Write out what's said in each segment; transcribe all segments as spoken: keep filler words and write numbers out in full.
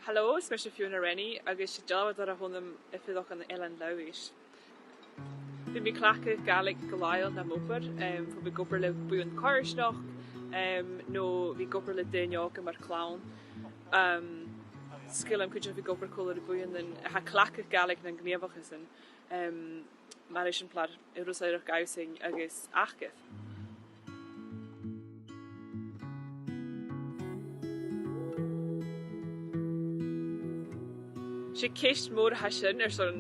Hello, is mise Fiona Rennie agus 's e dealbhadair a th' annam a' fuireach ann an Eilean Leòdhais. Bidh mi a' cleachdadh Gàidhlig gu làitheil nam obair, em, bidh mi ag obair le buidheann coimhearsnachd, em, no bidh mi ag obair le daoine òga mar chlann. Em, 's caomh leam cuideachd a bhith ag obair còmhla ri buidheann a tha a' cleachdadh Gàidhlig nan gnìomhachasan, em, mar eisimpleir An Rùsaireachd Ghabhsainn agus Acair. 'S e ceist mhòr a tha sin airson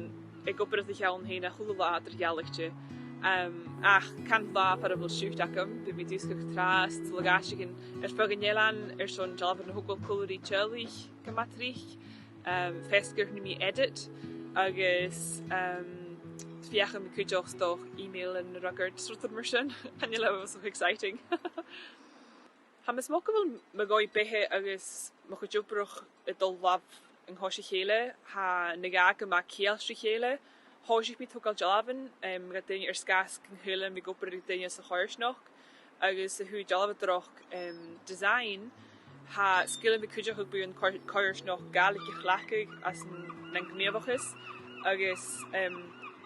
ag obair air do cheann fhèin a h-uile latha eadar-dhealaichte. Em, ach can latha far a bheil siud agam, bidh mi a' dùsgadh tràst le gàirdeanan air feadh an eilein airson dealbhan a thogail còmhla ri teaghlach gu math tric. Em, feasgar no mi edit, agus, em, feuchaidh mi cuideachd 's dòcha email an rud, rudan mar sin. Chan eil e uabhasach exciting. Tha mi a' smaoineachadh gu bheil mo dhòigh-beatha agus mo chuid obrach a' dol làmh an cois a chèile, tha na dhà gu math ceangailte ri chèile. Thòisich mi a' togail dealbhan, em, gu daoine air sgàth 's gun cuala mi ag obair le daoine sa choimhearsnachd, agus a thaobh dealbhadaireachd, em, design, tha sgil agam cuideachd aig buidheann coimh-, coimhearsnachd Gàidhlig a chleachdadh anns an, nan gnìomhachas, agus, em,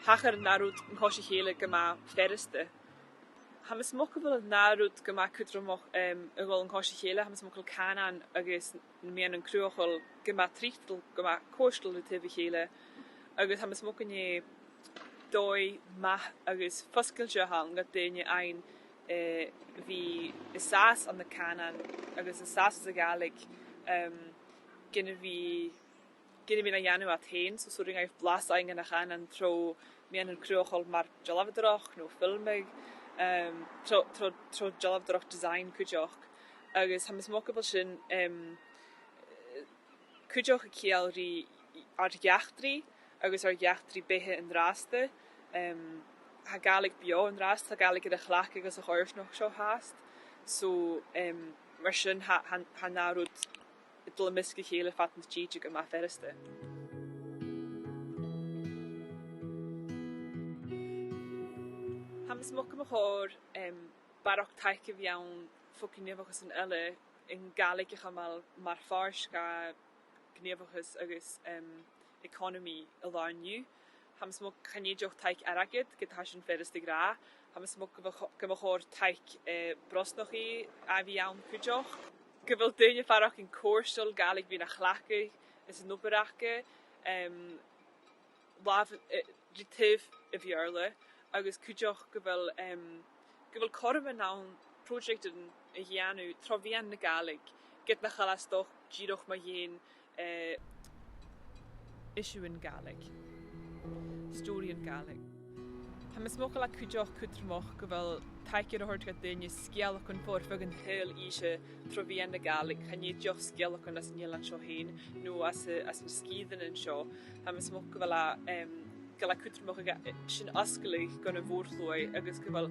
thachair an dà rud an cois a chèile gu math furasta. Tha mi a' smaoineachadh gu bheil an dà rud gu math cudromach, em, a' dol an cois a chèile, tha mi a' smaoineachadh gu bheil cànan agus na meadhanan cruthachail gu math tric, gu math cofhurtail ri taobh a chèile, agus tha mi a' smaoineachadh gur e dòigh math agus fosgailte a th' ann do dhaoine fhaighinn, eh, a bhith an sàs ann an cànan agus an sàs anns a' Ghàidhlig, em, gun a bhith gun a bhith na dhèanamh iad fhèin, so 's urrainn dhaibh blas fhaighinn dhan a' chànan tro mheadhanan cruthachail mar dealbhadaireachd no filmeadh, em, tro, tro, tro dealbhadaireachd design cuideachd. Agus tha mi a' smaoineachadh gu bheil sin, em, cuideachd a' ciallachadh ar eachdraidh agus ar eachdraidh beatha an-dràsta. Em, tha Gàidhlig beò an-dràsta, tha Gàidhlig air a chleachdadh anns a' choimhearsnachd seo fhathast. So, em, mar sin tha, tha, tha an dà rud a' dol am measg a chèile fad na tìde gu math furasta. Tha mi a' smaoineachadh gu bheil, em, barrachd taic a bhith ann fo gnìomhachas eile, an Gàidhlig a chumail mar phàirt de gnìomhachas agus, em, economy an latha an-diugh. Tha mi a' smaoineachadh chan e dìreach taic airgid, ged a tha sin furasta a ràdh. Tha mi a' smaoineachadh gu bheil cho-, gu bheil còir taic, eh, brosnachaidh a bhith ann cuideachd. Gu bheil daoine a' faireachdainn comhfhurtail Gàidhlig a bhith na chleachdadh anns an obair aca, em, làmh, eh, ri taobh a' Bheurla, agus cuideachd gu bheil, em, gu bheil cothroman ann pròiseactan a dhèanamh tro mheadhan na Gàidhlig, ged nach eil e 's dòcha dìreach mu dheidhinn, eh, issue an Gàidhlig, stòiridhean Gàidhlig. Tha mi a' smaoineachadh gu bheil e cuideachd cudromach gu bheil taic air a thoirt do dhaoine sgeulachdan far am faigh iad an t-sgeul innse tro mheadhan na Gàidhlig, chan e dìreach sgeulachdan às an eilean seo fhèin, no às a, às na sgìrean seo. Tha mi a' smaoineachadh gu bheil e, em, gu bheil e cudromach a, sin fhosgladh gu na mòr-shluagh agus gu bheil,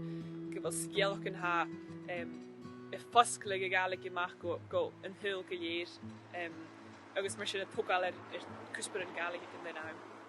gu bheil sgeulachdan a tha, em, a' fosgladh a' Ghàidhlig a-mach gu, gu an t-saoghal gu lèir, em, agus mar sin a' togail air, air cuspairean Gàidhlig aig an aon àm.